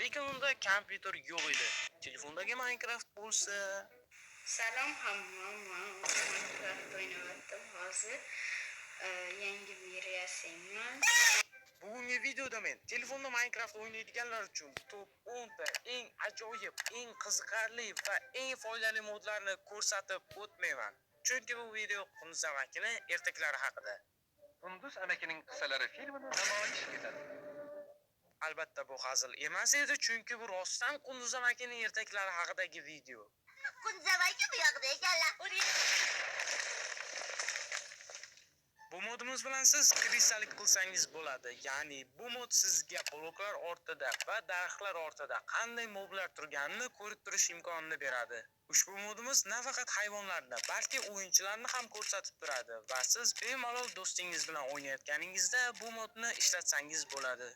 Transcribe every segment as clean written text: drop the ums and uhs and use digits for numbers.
Lekin unda kompyuter yo'q edi. Telefondagi Minecraft bo'lsa. Salom hamma, man Minecraft o'ynayaptim hozir. Yangi versiyasini. Bugungi videoda men telefonda Minecraft o'ynaydiganlar uchun top 10 ta eng ajoyib, eng qiziqarli va eng foydali modlarni ko'rsatib o'tmayman. Chunki bu video Qunduz amakini ertaklari haqida. Qunduz amakining qissalari filmini namoyish etadi. Albatta bu hazil emas edi, chunki bu rostdan Qunduz amakining ertaklari haqidagi video. Qunduz amaki bu yoqda ekanlar. Bu modimiz bilan siz kristalik qilsangiz bo'ladi. Ya'ni bu mod sizga bloklar ortida va daraxtlar ortida qanday moblar turganini ko'rib turish imkonini beradi. Ushbu modimiz nafaqat hayvonlarni, balki o'yinchilarni ham ko'rsatib turadi va siz bemalol do'stingiz bilan o'ynayotganingizda bu modni ishlatsangiz bo'ladi.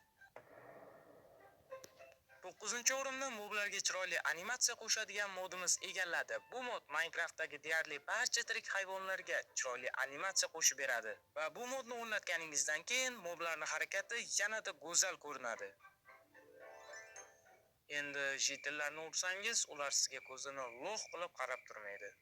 9-o'rinni moblarga chiroyli animatsiya qo'shadigan modimiz egalladi. Bu mod Minecraftdagi deyarli barcha tirik hayvonlarga chiroyli animatsiya qo'shib beradi va bu modni o'rnatganingizdan keyin moblarning harakati yanada go'zal ko'rinadi. Endi jitellarni ursangiz, ular sizga ko'zini lo'q qilib qarab turmaydi.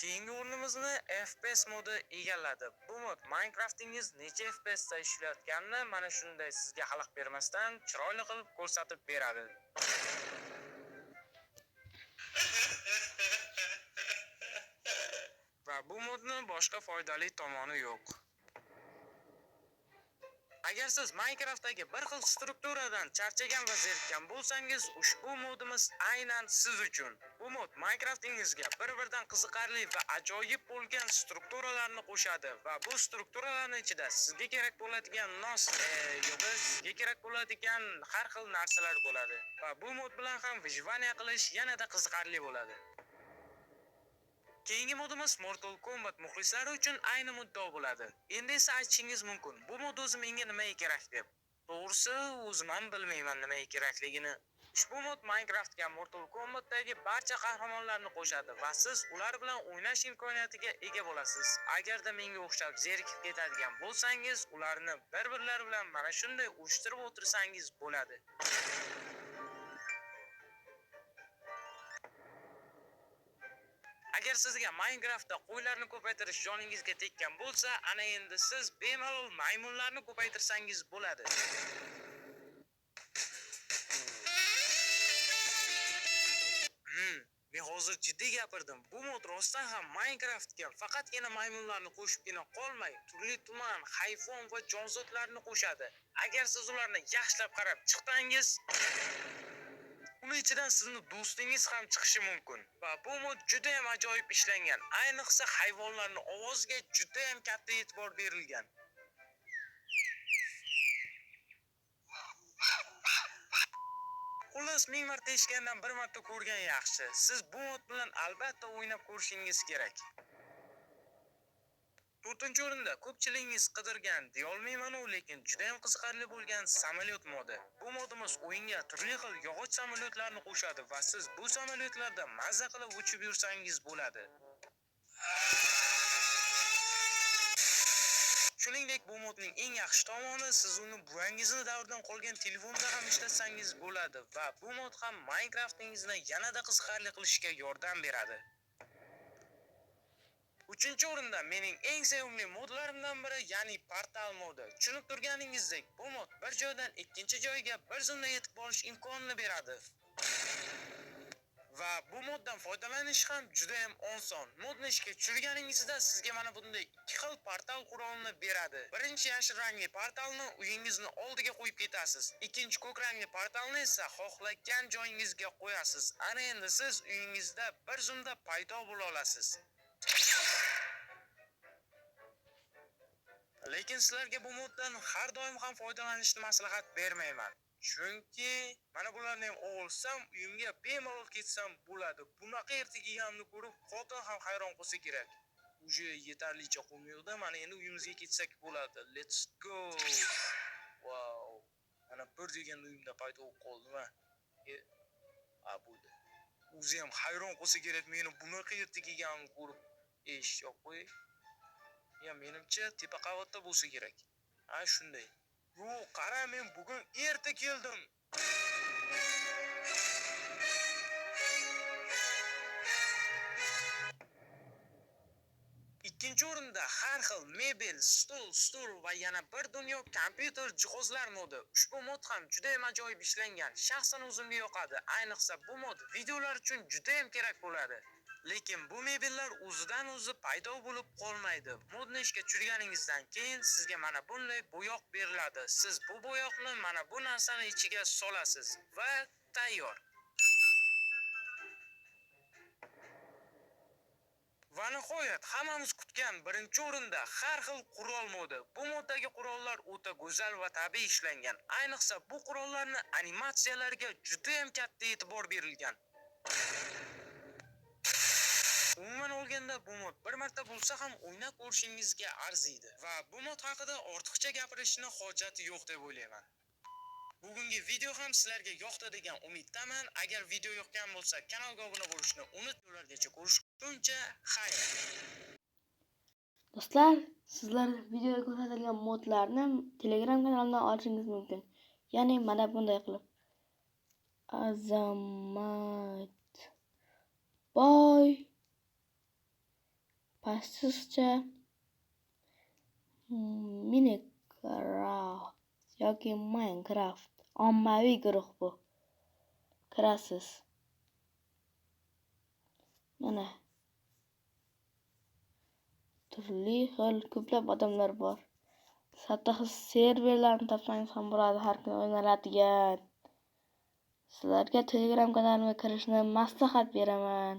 Keyingi o'rnimizni FPS modi egalladi. Bu mod Minecraftingiz necha FPS da ishlayotganini mana shunday sizga xalaq bermasdan chiroyli qilib ko'rsatib beradi. Va bu modni boshqa foydali tomoni yo'q. Agar siz Minecraftdagi bir xil strukturadan charchagan va zerikkan bo'lsangiz, ushbu modimiz aynan siz uchun. Bu mod Minecraftingizga bir-birdan qiziqarli va ajoyib bo'lgan strukturalarni qo'shadi va bu strukturalarning ichida sizga kerak bo'ladigan nos, yo'q, sizga kerak bo'ladigan har xil narsalar bo'ladi. Va bu mod bilan ham выживание qilish yanada qiziqarli bo'ladi. Keyingi modimiz Mortal Kombat muxlislari uchun ayni muddao bo'ladi. Endi esa aytishingiz mumkin, bu mod o'zi menga nimaga kerak deb. To'g'risi, o'zim ham bilmayman nimaga kerakligini. Ushbu mod Minecraftga Mortal Kombatdagi barcha qahramonlarni qo'shadi va siz ular bilan o'ynash imkoniyatiga ega bo'lasiz. Agarda menga o'xshab zerikib ketadigan bo'lsangiz, ularni bir-birlari bilan mana shunday urushtirib o'tirsangiz bo'ladi. Agar sizga Minecraftda qo'ylarni ko'paytirish joningizga tekkan bo'lsa, ana endi siz bemalol maymunlarni ko'paytirsangiz bo'ladi. Men hozir jiddiy gapirdim. Bu mod rostdan ham Minecraftga faqatgina maymunlarni qo'shibgina qolmay, turli tuman hayvon va jonzotlarni qo'shadi. Agar siz ularni yaxshilab qarab chiqsangiz, uni ichidan sizni do'stingiz ham chiqishi mumkin. Va bu mod juda ham ajoyib ishlangan. Ayniqsa hayvonlarning ovoziga juda ham katta e'tibor berilgan. Xullas, 1000 marta eshitgandan bir marta ko'rgan yaxshi. Siz bu mod bilan albatta o'ynab ko'rishingiz kerak. 4-o'rinda ko'pchiligingiz qidirgan deyolmayman-u, lekin juda ham qiziqarli bo'lgan samolyot modi. Bu modimiz o'yinga turli xil yog'och samolyotlarni qo'shadi va siz bu samolyotlarda mazza qilib uchib yursangiz bo'ladi. Shuningdek, bu modning eng yaxshi tomoni, siz uni buvangizni davridan qolgan telefonda ham ishlatsangiz bo'ladi va bu mod ham Minecraftingizni yanada qiziqarli qilishga yordam beradi. 3-o'rinda mening eng sevimli modlarimdan biri, ya'ni portal modi. Tushunib turganingizdek, bu mod bir joydan ikkinchi joyga bir zumda yetib borish imkonini beradi. Va bu moddan foydalanish ham juda ham oson. Modni ishga tushirganingizda sizga mana bunday ikki xil portal qurolini beradi. Birinchi yashil rangli portalni uyingizni oldiga qo'yib ketasiz. Ikkinchi ko'k rangli portalni esa xohlagan joyingizga qo'yasiz. Ana endi siz uyingizda bir zumda paydo bo'la olasiz. Lekin sizlarga bu moddan har doim ham foydalanishni maslahat bermayman. Chunki mana bularni ham olsam, uyimga bemalol ketsam bo'ladi. Bunaqa erta kelganimni ko'rib, xotin ham hayron qolsa kerak. Уже yetarlicha qum yig'di. Mana endi uyimizga ketsak bo'ladi. Let's go. Wow. Bir deganda uyimda paydo bo'lib qoldim a. A bo'ldi. O'zi ham hayron qolsa kerak meni bunaqa erta kelganimni ko'rib. Eshik yo'q qo'y. Ya menimcha tepa qavatda bo'lsa kerak. Ha, shunday. Yo'q, qara, men bugun erta keldim. Ikkinchi o'rinda har xil mebel, stol, stul va yana bir dunyo kompyuter jihozlar modi. Ushbu mod ham juda ham ajoyib ishlangan. Shaxsan o'zimga yoqadi. Ayniqsa bu mod videolar uchun juda ham kerak bo'ladi. Lekin bu mebellar o'zidan o'zi paydo bo'lib qolmaydi. Modni ishga tushirganingizdan keyin sizga mana bunday bo'yoq beriladi. Siz bu bo'yoqni mana bu narsani ichiga solasiz va tayyor. Va nihoyat hammamiz kutgan birinchi o'rinda har xil qurol modi. Bu moddagi qurollar o'ta go'zal va tabiiy ishlangan. Ayniqsa bu qurollarni animatsiyalariga juda ham katta e'tibor berilgan. Umuman olganda bu mod bir marta bo'lsa ham o'ynab ko'rishingizga arziydi va bu mod haqida ortiqcha gapirishni hojati yo'q deb o'ylayman. Bugungi video ham sizlarga yoqdi degan umiddaman. Agar video yoqqan bo'lsa, kanalga obuna bo'lishni unutmanglargacha ko'rishguncha xayr. Do'stlar, sizlar videoda ko'rsatilgan modlarni Telegram kanalimdan olishingiz mumkin. Ya'ni mana bunday qilib. Azamat boy pastcha Minecraft yoki Minecraft ommaviy guruh bu. Kirasiz. Mana turli xil ko'plab odamlar bor. Hatto serverlarni topsangiz ham bo'ladi, har kuni o'ynaladigan. Sizlarga Telegram kanalimga kirishni maslahat beraman.